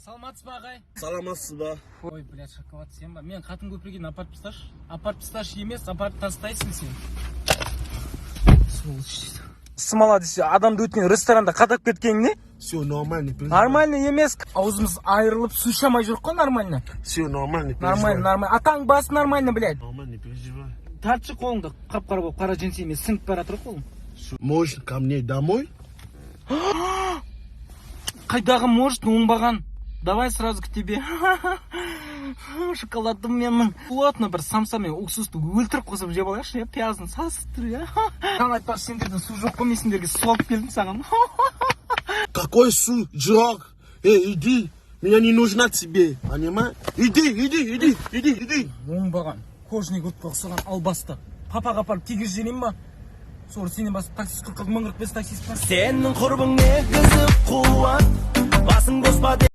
Саламатсыз ба, ағай? Саламатсыз ба? Ой, блядь, шоколад, сен ба? Мен қатын көпірген апарып тасташы. Апарып тасташы емес, апарып тастайсың сен. Сволочь. Смола десе, адамды өткен ресторанда қадап кеткенің не? Все нормально, не переживай. Нормально емес. Аузымыз айырылып, су іше алмай жүрік қой нормально. Все нормально, не переживай. Нормально, нормально. Атаң басы нормально, блядь. Нормально, не переживай. Тартшы қолыңды, қап-қара болып, қара джинсимен сіңіп бара жатыр ғой қолың. Можешь ко мне домой? Қайдағы может, оңбаған. Давай сразу к тебе. Шоколадым менің. Плотно бір самса мен уксусты өлтіріп қосып жеп алайықшы, иә, пиязын сасып тұр, иә. Саған айтпақшы, сендерден су жоқ қой, мен сендерге су алып келдім саған. Какой су, жоқ? Эй, иди. Меня не нужна тебе, понимаешь? Иди, иди, иди, иди, иди. Оңбаған. Кожаный куртка ұқсаған албасты. Папаға апарып тигізіп жіберейін ба? Соры, сенен басып таксист 40 1045 таксист па? Сенің құрбың негізі қуат. Басың бос па?